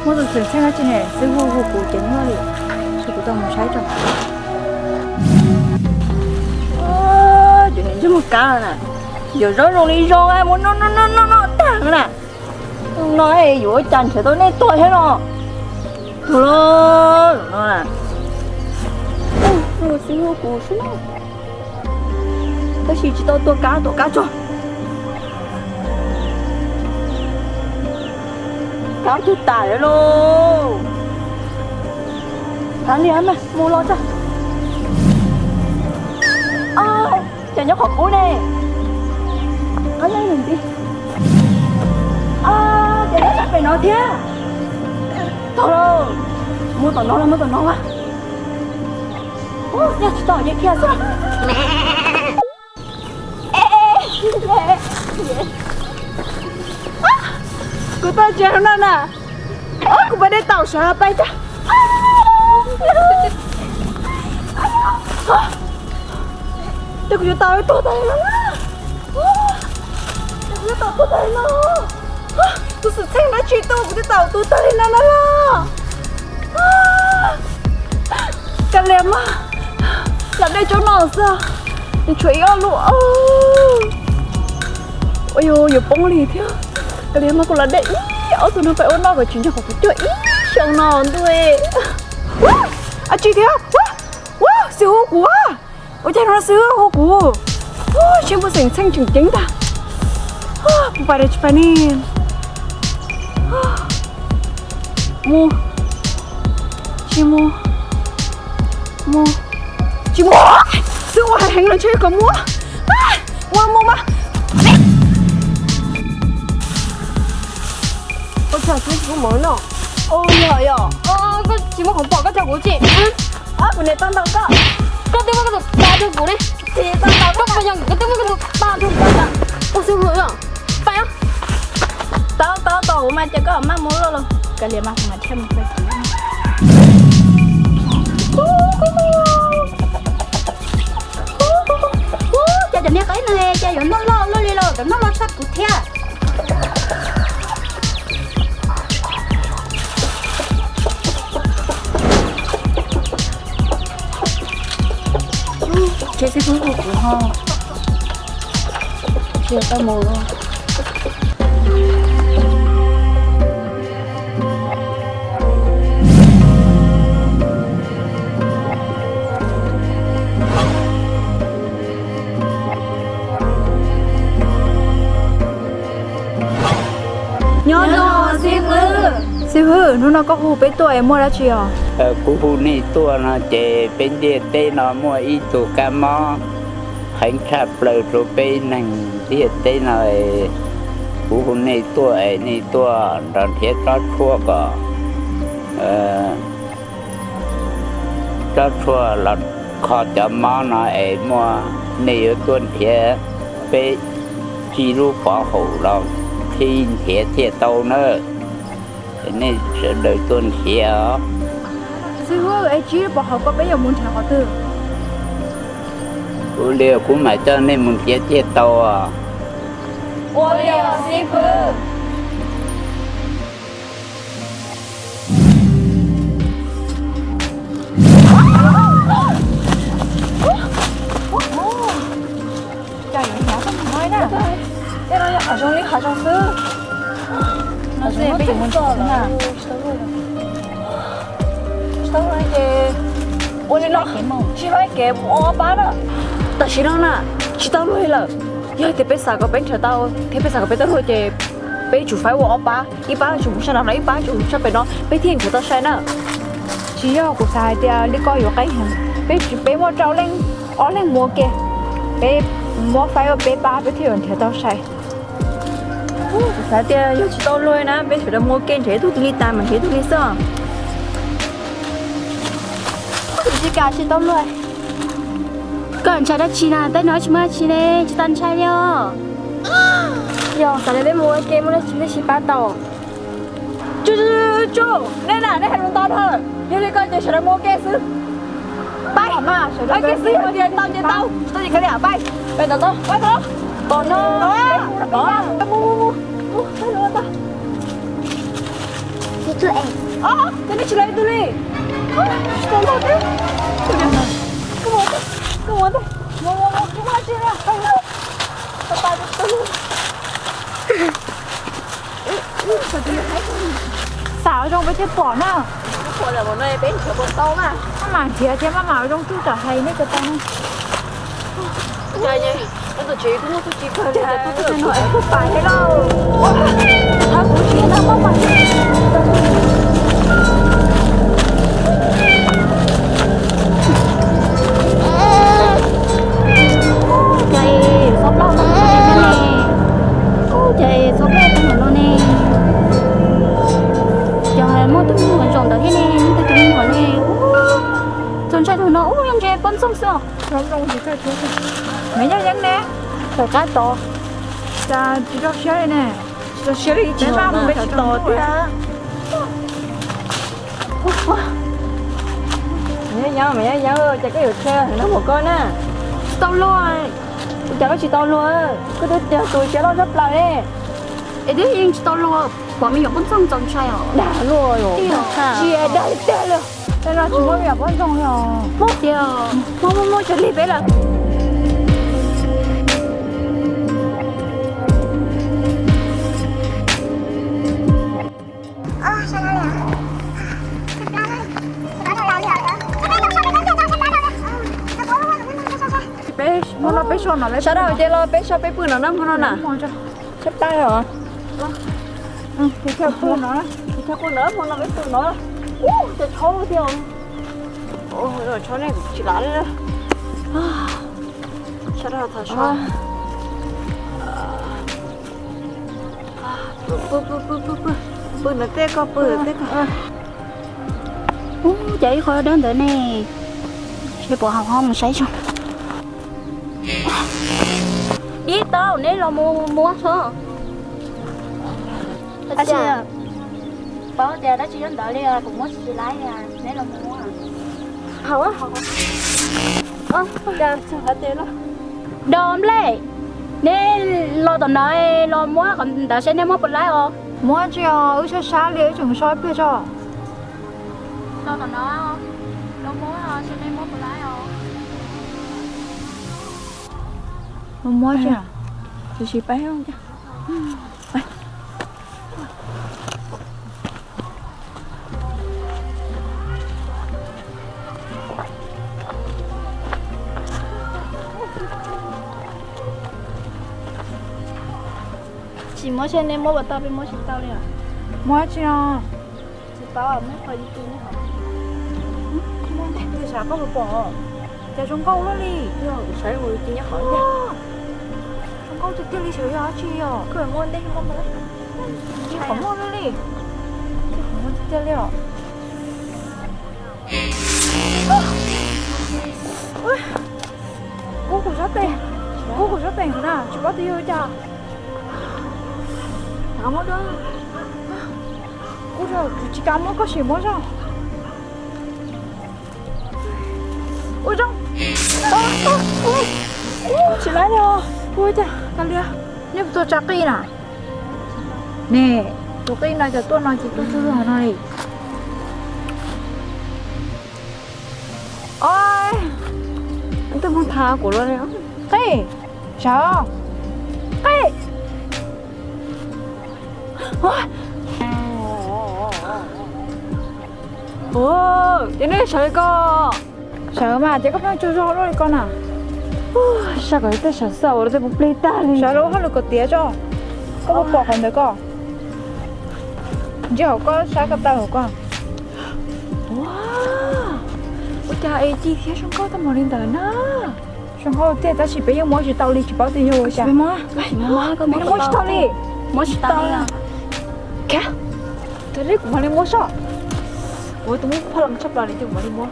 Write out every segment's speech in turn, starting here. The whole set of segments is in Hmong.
Muaj tus xwm txheej dab tsi ne, xib hwb hu kuv ces nyob li, ces kuv tau mus saib tso. Cov niag ntsej muag kab na, yuav zaub zoo li zoo mus noj noj noj noj tag na. No yuav ua cas nrhiav tau nej tuaj thiab no. Tus los no na, xib hwb hu kuv xwb na. Tab sis tsis tau tua kab, tua kab tso. Kab tug tas lawm lauj. Kav liam mas mus los tso. Ces nyob qhov qub ne. Qhov no nti. Ces nyob sab pem no thiab. Tau lauj. Mus tom no los, mus tom no mas. Yog tsis tau ces dhia xwb. Kuv tau tsev no na. Kuv pais de taum sawv pais tso. Ces kuv yuav tau ib tug tas li no. Ces kuv yuav tau tus tas li no. Tus xwm txheej dab tsi tuaj kuv twb tau tus tas li no na los. Kav liam mas, lam dej tsob no xwb, nws tshuav ib ob lub. Ua yuav poob li thiab. Kav liam mas kuv lam dej ib ob tug no pais ua noj kom tsis ntog qhov kuv cuaj ib xyoos no ntuj. Ab tsi thiab, xib hwb hu kuv. Ua cas no xib hwb hu kuv. Seb puas xeem txheej tseem ceeb ntag. Puas pais los tsis pais ne? Mus, tsis mus, mus, tsis mus. Xwb ua hais heev los ntshe kom mus. Ua mus mas. Ua cas xwb tsis pub mus no? Yog yog, koj tsis muaj qhov pom koj coj kuv tsis? Kuv niam tau ntaus koj. Koj twb muab koj tus tas rau kuv li. Tsis tau ntaus koj, koj yog koj twb muab koj tus tas rau kuv. Ua xwb hu pais. Tau tau tau, kuv mas ces koj maj mus luaj los. Kav liam mas kuv mam thiaj mus pais. Cas cov niag qaib no cas yuav noj loj luaj li los, cov noj loj tshaj kuv thiab. Ces xib hwb hu kuv ho, tsis tau mus. Nyob zoo xib hwb. Xib hwb, hnub no koj hu peb tuaj es muaj dab tsi os? Kuv hu nej tuaj no ces peb ntiaj teb no muaj ib tug kab mob heev tshaj plaws rau peb neeg ntiaj teb no. Kuv hu nej tuaj es nej tuaj nrog nrhiav tsob tshuaj kom tsob tshuaj los kho cov mob no es muaj, nej yuav tuaj nrhiav peb tsib lub pov haum los qhib nrhiav thiaj tau nawb. Nej sawv daws tuaj nrhiav os. Xib hwb, es tsib lub pov haum ko peb yuav mus nrhiav qhov twg? Ua li kuv mam coj nej mus nrhiav thiaj tau. Ua li os xib hwb. Cas yuav hnyav tau mus no na. Tej no yog hav zoov li hav zoov xwb. No xwb peb yuav mus ntxiv xwb na. Tsis tau luag ces ua li no, tsis faib kev mus ob pab na. Tam sim no na, tsis tau luag li lawm. Yog tias peb xav kom peb nrhiav tau thiab peb xav kom peb tau luag ces peb tsum faib ua ob pab, ib pab tsum mus sab no, ib pab tsum mus sab pem no, peb thiaj nrhiav tau sai na. Tsis yog, kuv xav hais tias li ko yuav qeeb heev. Peb tsis, peb muaj rau leej, ob leeg mus ua ke, peb muab faib ua peb pab peb thiaj yuav nrhiav tau sai. Kuv xav tias yog tsis tau luag na, peb sawv daws mus ua ke nrhiav ib tug twg li tas mas nrhiav ib tug li xwb. Tsis kam tsis tau luag. Koj ntshai dab tsi na, tej no tsis muaj dab tsi ne, tsis tau ntshai li os. Yog xav tias peb mus ua ke muaj dab tsi peb sib pab tau. Tsu, tsu, tsu, nej na, nej hais lus ntau dhawv, yog li ko ces sawv daws mus ua ke xwb. Pab, ua ke xwb, yog tias tau ces tau, tsis tau ces kav liam, pab, pab tau, pab tau, tom no, mus, mus, mus, mus, pab tau. Ces nej tsis los ib tug li. Tsis tau loj thiab. Xav zoo peb thiaj pom na. Maj mam nrhiav thiab maj mam zoo tub tam hais nej cov tau na. Cas es xob plaub tau ntawm no ne? Cas es xob plaub tau ntawm no ne? Cas muaj tus me nyuam zaum ntawd thiab ne? Muaj tus me nyuam ne? Txaus ntshai thaum no ub, yog ntshe poj ntxoog xwb os. Me nyuam yeeb ne, tawm qab tod. Cas tsis tso siab li ne? Tsis tso siab li, tsis tso siab li. Nyob nyob, me nyob nyob, cas koj yuav tseg no mus koj na? Tsis tau luag. Ua cas koj tsis tau luag? Koj twb tias tus siab loj tshaj plaws li. Es twb yeej tsis tau luag, pom me nyuam poj ntxoog txaus ntshai os. Dag luaj, tsis dag tiag li. Tej no tsis muaj me nyuam poj ntxoog li os. Muaj tiag, muaj muaj muaj, tsis lig peb lawm. Peb, hmo no peb so no, sawv daws ces los peb so peb pw no na, hmo no na. Tshaj plaws os. Peb pw no, peb pw no, hmo no peb pw no. Ub, cov tshaub thiab. Tshaub ne, kuv tsis lav li. Sawv daws thov so. Pw, pw, pw, pw, pw ntawm tej ko, pw ntawm tej ko. Ub, cas ib qho dawb ntawd ne. Seb puas haum ho mus saib tso. Dib tau, neb los mus muab tso. Paub tias dab tsi nyob ntawd li, kuv muab tsis tsis laib li, neb los mus muab. Haum, haum. Cas txog hais tias los. Dos nplej, neb los tom no los muab qhov ntawd seb neb muab puas laib os. Muab tsis os, wb sab sab li wb tseem so ib pliag tso. Los tom no, los muab seb neb muab puas laib os. Los muab tsis, tsis tsis paib. Tsis muab seb neb muab puas tau, peb muab tsis tau li os. Muab tsis os. Tsis paub, muab qhov ib tug nyob hauv. Muab ntej, xav koj puas pom. Cas zoo nkauj luaj li. Yog kuv saib ua ci nyob hauv. Zoo nkauj tiag tiag li, xyov yog dab tsi os. Koj muab ntej, muab ntej. Qhov muaj luaj li. Qhov muaj tiag tiag li os. Kub kuv sab tes, kub kuv sab tes na, tsis paub tias yog li cas. Kuv tsis kam muab, koj sim muab zog. Ua zoo. Tsis laib li os. Ua cas kav liam, nej puas tuaj tsa qij na? Ne, tus qij no cov tuaj no ces tuaj tsuj tsuag no li. Oj, twb mus tham kuv los li. Qij, sawv, qij. Ces nej sawv li ko. Sawv mas ces koj pheej tsaug zog luaj li ko na. Sab kom tej sawv xav ua tej puas plig tag li. Sawv los hauj lwm kom tiav tso. Koj puas pom qhov ntawd ko? Ntsia hauv koj, saib koj taw hauv koj. Ua cas es ci thiab zoo nkauj tau npaum li ntawd na. Zoo nkauj tiag tab sis peb yeej muab tsis tau li, tsis paub tias yog ua cas. Muab tsis tau li. Muab tsis tau li. Tus li kuv mam li muab soj. Ua tus muab phaj lees tshaj plaws li ces kuv mam li muab.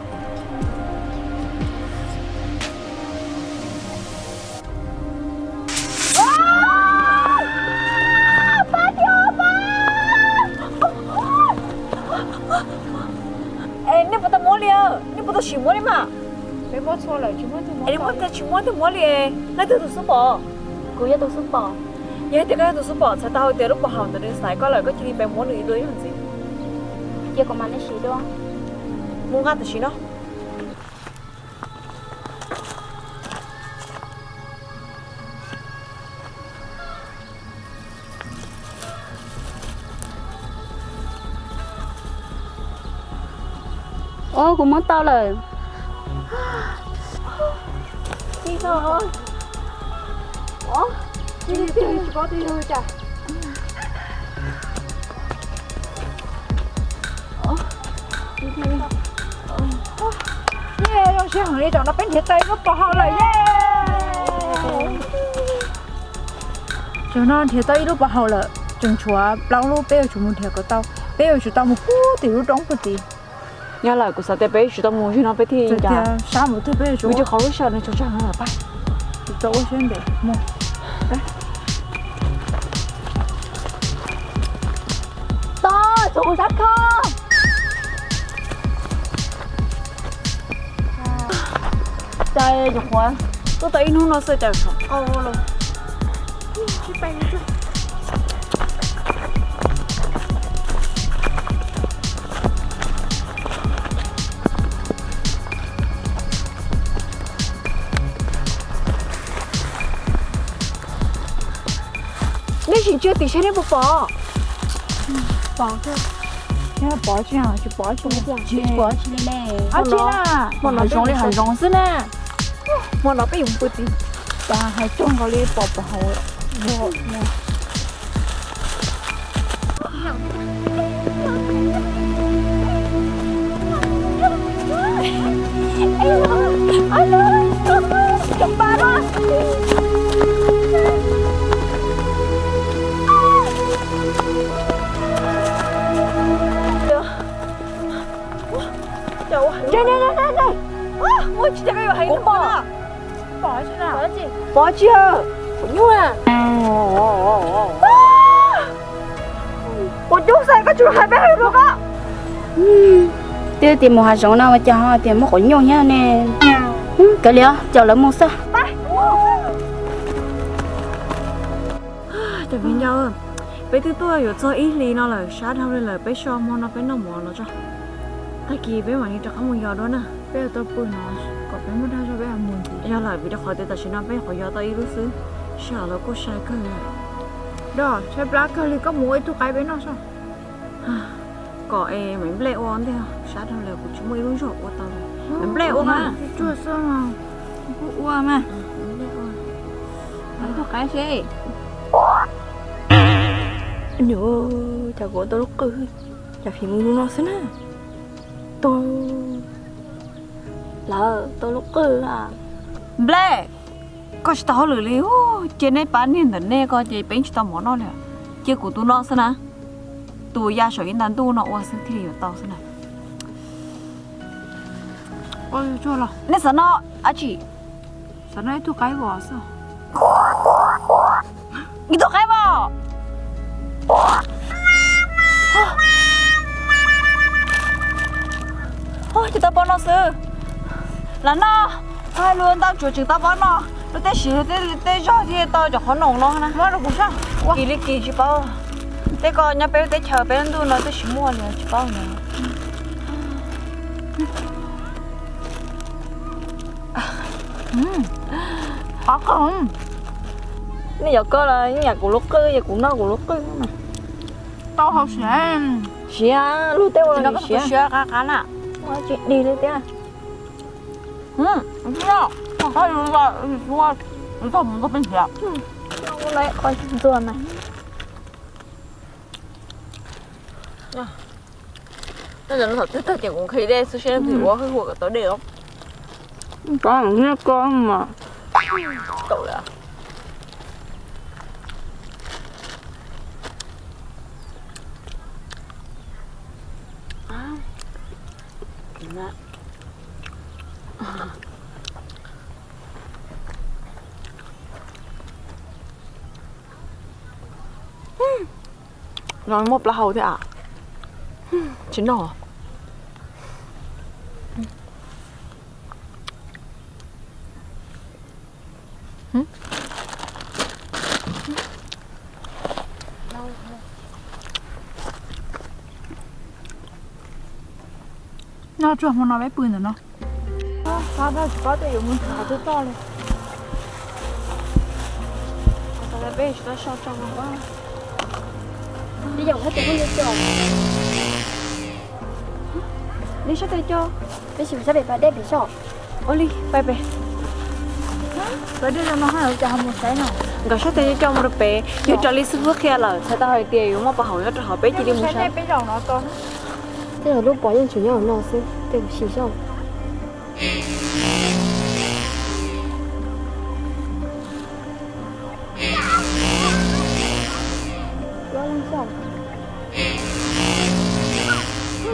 Es nej puas tau muab li, nej puas tau sim muab li mas? Peb muab txhua lawm tsis muab, tsis muab, tsis muab twg muab li. Leej twg tus xub pom? Kuv yog tus xub pom. Yog tias koj yog tus xub pom, txhais tau hais tias lub pov haum ntawd nws xaiv koj lawm, koj cia li pes muab nws ib lub ib hom ntxiv. Cia kuv mam li sim dua. Mus nqa tam sim no. Ua, kuv muab tau lawm. Zoo siab heev li, zaum no peb nrhiav tau ib lub pov haum lawm, yej. Zaum no nrhiav tau ib lub pov haum lawm, tseem tshuav plaub lub, peb yuav tsum mus nrhiav kom tau, peb yuav tsum tau mus puag tim lub roob puag tim. Yog lawm, kuv xav tias peb yuav tsum tau mus, zaum no peb thiaj li cas. Sab mus twg peb yuav tsum ua qhov lub sij hawm no tso tsag no lawm pab. Kuv tau ua siab ntev mus. Tod, tsuav kuv sab kho. Cas nyuam qhuav tuaj tau ib hnub no xwb cas tshov qau los. Nej sim ntsia tim saib nej puas pom. Pom, pom tsis, tsis pom, tsis pom tsis li ne. Ab tsi na, hmo no zoo li hav zoov xwb na. Hmo no peb yuav mus pw tid. Cas hais txog nkaus li pom pov haum. Kuv pom, pom tsis, qhov nyuj na. Qhov nyuj xwb, koj tsis hais peb hais lus ko. Twb tias mus hav zoov no mas cas ho tias muaj qhov nyuj thiab ne. Kav liam, caum lawv mus xwb. Cov viv ncaus, peb twb tuaj yuav txog ib hlis no lawm, sab dhau li lawm, peb so hmo no peb noj mov no tso. Tag kis peb mam li rov qab mus yos dua na. Peb yuav tau pw no kom peb muaj dag zog peb mam mus ntxiv. Yog lawm, vim rau qhov tias tam sim no peb nyuam qhuav yos tau ib lub xwb, sij hawm los kuj sai kawg lawm. Dog, tshaib plab kawg li, koj mus ua ib tug qaib peb noj soj. Kom es Maiv Nplej ua ntej, sab dhau lawm kuv tsis muaj ib lub zog ua tau li. Maiv Nplej ua mas. Tsuag xwb mas, kuv ua mas. Ua ib tug qaib seb. Nws, cas kuv ua tau lub qwj, cas phim mus zoo no xwb na. Tau, lawv tau lub qwj a. Nplej, koj tsis tau hauj lwm li, cia neb pab niag ntawm nej ko ces peb tsis tau mov noj li. Cia kuv tus no xwb na, tus ya saum ib nta ntuj no ua xwb thiaj li yuav tau xwb na. Nej xav noj dab tsi? Xav noj ib tug qaib vos xwb. Ib tug qaib vos. Ces tau pab noj xwb. Lam noj, hais lus ntau tsuav tseem tau pab noj. Lub teb siv tej zog thiaj tau cov qhov noom no na. Kis li kis tsis paub. Tej ko nyob peb lub teb chaws peb lub ntuj no twb tsis muaj li tsis paub ntag. Qhov kawg, nej cov koj los yeej yam kuv lub qwj, yog kuv noj kuv lub qwj mas. Tau hauv siav. Siav, luag tej ua no siav qab qab na. Tsis dig li thiab. Txog mus txog peb nrhiav. Qhov ntxuag na. Thaum twg tag ces kuv nqhis dej xwb seb nws ua hwj huam kom tau dej os. Nyiaj ko mas. Tau lawm. No muaj plaub hau thiab a. Tsis noj. Nyob tsuag hmo no peb pw ntawm no. Xav tsis paub tej yuav mus nrhiav twg toj li. Peb tsis tau so tso. Li yog ua tus phooj ywg coj. Li sab tes coj. Peb sim sab pem pas dej pem so. Ua li pais pem. Pas dej no ho cas ho mus saib no. Nkawd sab tes coj mus rau pem, yog raws li xib fwb qhia lawm txhais tau hais tias yuav muaj pov haum nyob rau hauv, peb cia li mus saib. Tej zaum lub pov yeej tseem nyob no xwb, tej kuv sim xyov.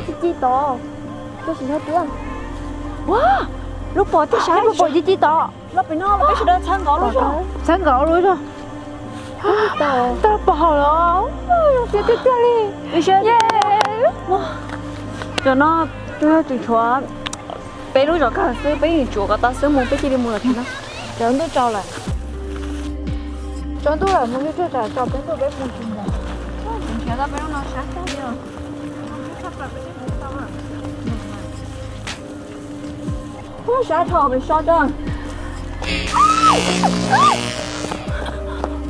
Ci ci tod, tab sis nyob twb. Ua, lub pov twb sab, lub pov ci ci tod. Los pem no los peb sawv daws txhawb nkaus lub zog. Txhawb nkaus lub zog. Tau pov haum los. Tiag tiag tiag li. Cov no twb tseem tshuav peb lub zos kawg xwb, peb yeej tsuav kom tau xwb mus, peb cia li mus lawm tsis no. Tsaus ntuj tsaus lawm. Tsaus ntuj lawm mus li tuaj tsaus tsaus peb ntuj peb mus tsis mus. Nrhiav tau peb lub no sab tag li os. Ub, sab dhau pem so tso.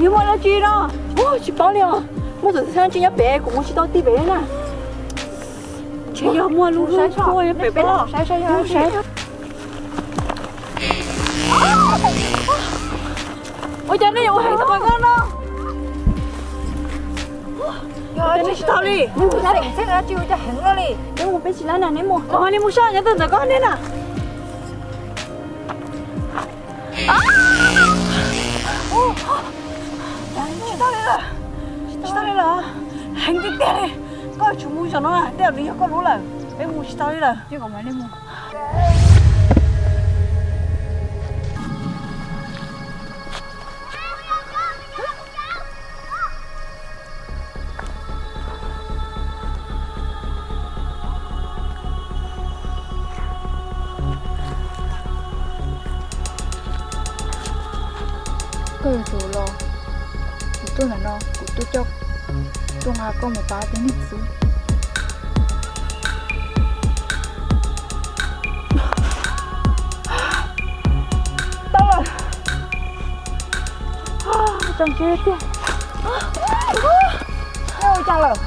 Yog muaj dab tsi no? Ub, tsis paub li os. Muaj tus txiv xeeb tsis nyob pem, kuv mus tsis tau ti pem na. Ntshe yog muaj lub hlwb tuaj nyob pem pob. Ua cas nej yuav ua heev tau npaum no? Yog nej tsis tau li, nej mus saib tsis ua cas heev no li. Peb mus, peb tsis laib na, nej mus. Kuv mam li mus saib nyob twg ntawm koj nej na. Tsis tau li lawm, tsis tau li lawm, heev tiag tiag li. Koj tsum mus zog no na, tej zaum nws yog koj lub lawm, peb mus tsis tau li lawm. Koj yuav tsum los, kuv tuaj ntawm no kuv tuaj coj, tuaj nqa koj mus pab tej neeg xwb. Tau lawm. Tsoom tsib tiag. Ua cas lawm?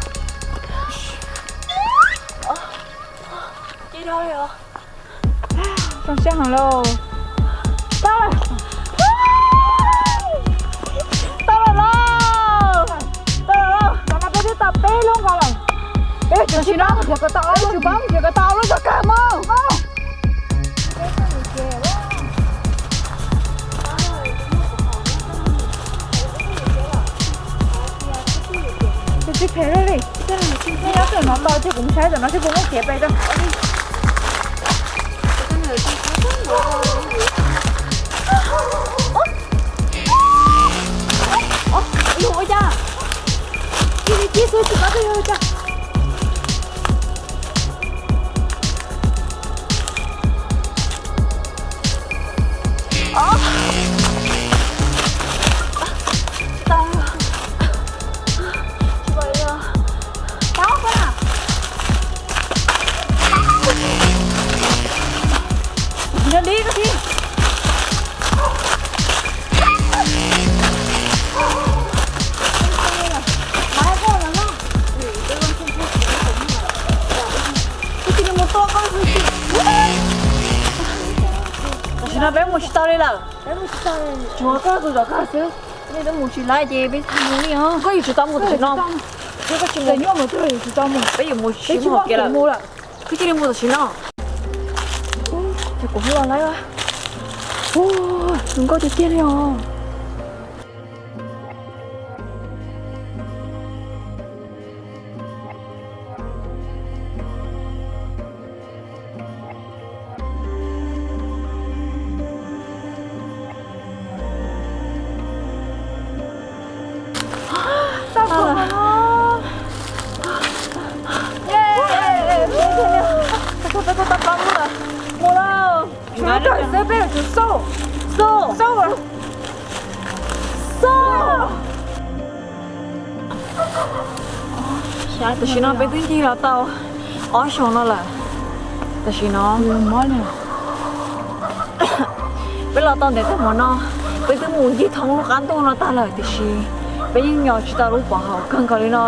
Tsoom siab heev lauj. Tau lawm. Tau lawm lauj. Tau lawm lauj. Tam no peb twb tau peb lub nkaus lawm. Peb yuav tsum sib pab mus nrhiav kom tau, peb yuav tsum pab mus nrhiav kom tau lub zog kawg mus. Tus tsis phem li, nyob tom no tau ces kuv mus saib tom no seb puas muaj kev pem rau. Ua cas? Ci li ci xwb tsis paub twg yog ua cas. Tam sim no peb mus tsis tau li lawm. Tsuav koj tus zov koj xwb. Peb mus tsis laib ces peb mus li os. Koj yuav tsum tau mus tam sim no. Peb yuav mus tsis mus lawm. Koj cia li mus tam sim no. Ces kuv hlob laib, zoo nkauj tiag tiag li os. Mus lauj. Xwb peb yuav tsum xauj, xauj, xauj. Tam sim no peb twb ncig los tau ob xyoos no lawm. Tam sim no peb los tau ntev tag npaum no, peb twb mus ncig thoob lub qab ntuj no tag lawm tiam sis peb yeej nyo tsis tau lub pov haum kawg nkaus li no.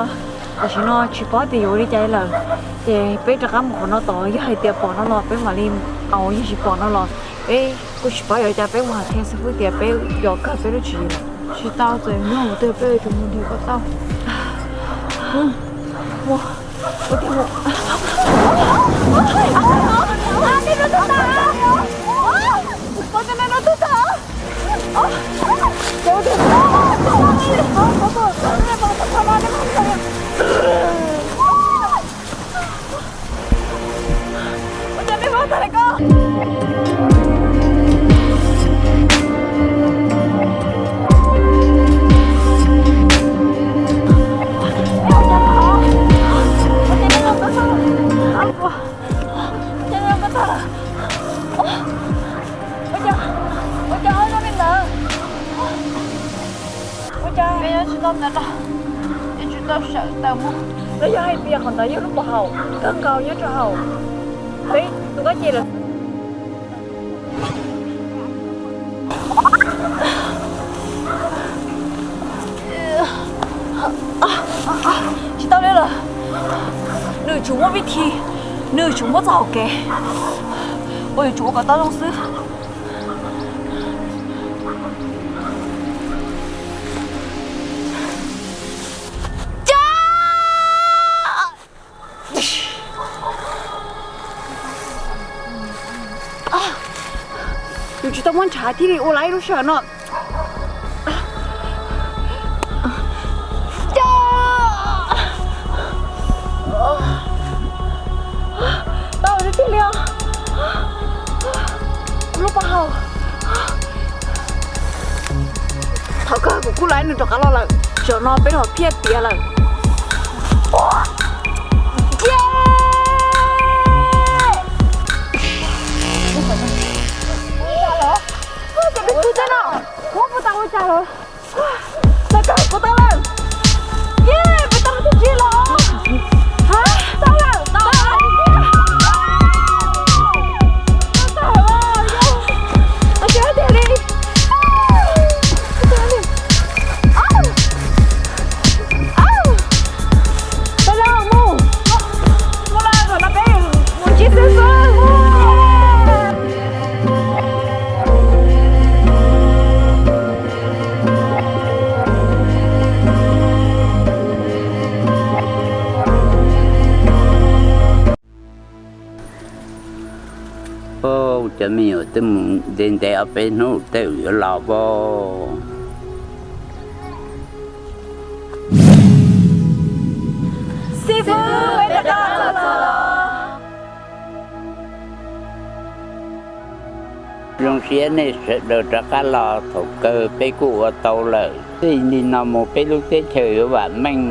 Tam sim no tsis paub tias yuav ua li cas lawm, ces peb rov qab mus qhov no tod, yog hais tias pom no los peb mam li aus, yog tsis pom no los peb kuj tsis paub yuav ua cas, peb mus hais kiag xib fwb tias peb yog kawg peb lub tswv yim lawm. Tsis tau, txawm nyob mus twg peb yuav tsum mus nrhiav kom tau. Ua cas, ua cas ho zoo li ntawd? Ua cas peb nyob tsis tau ntawd los, peb tsis tau sawv tawm mus. Los yog hais tias qhov ntawd yog lub pov haum kawg nkaus nyob rau hauv, peb tus koj ces lawm. Tsis tau li lawm. Nws tsuas muaj vib thi, nws tsuas muaj txoj hauv kev uas yuav tsum ua kom tau zoo xwb. Yus tsis tau muab nrhav thiaj li ua laib lub sij hawm no. Tau tiag tiag li os. Lub pov haum. Thaum kawg kuv kuj laib nws rov qab los lawm, zaum no peb los phiaj tiav lawm. Ces peb pw teb no, kuv pw tau ua cas lawm. Tau kawg, kuv tau lawm. Yes, peb tau lub txiaj ntsig los. Hab, tau lawm, tau lawm. Tau lawm, tau tiag li. Peb los mus, mus los, thaum no peb mus ntsib xwb xwb. Cov me nyuam twb mus ntev ntev ob peb hnub tej zaum yuav los pob. Xib fwb, peb rov qab los txog lawm. Zoo siab nej sawv daws rov qab los, thaum kawg peb kuj ua tau lawm. Txij li no mus peb lub teb chaws yuav vam meej.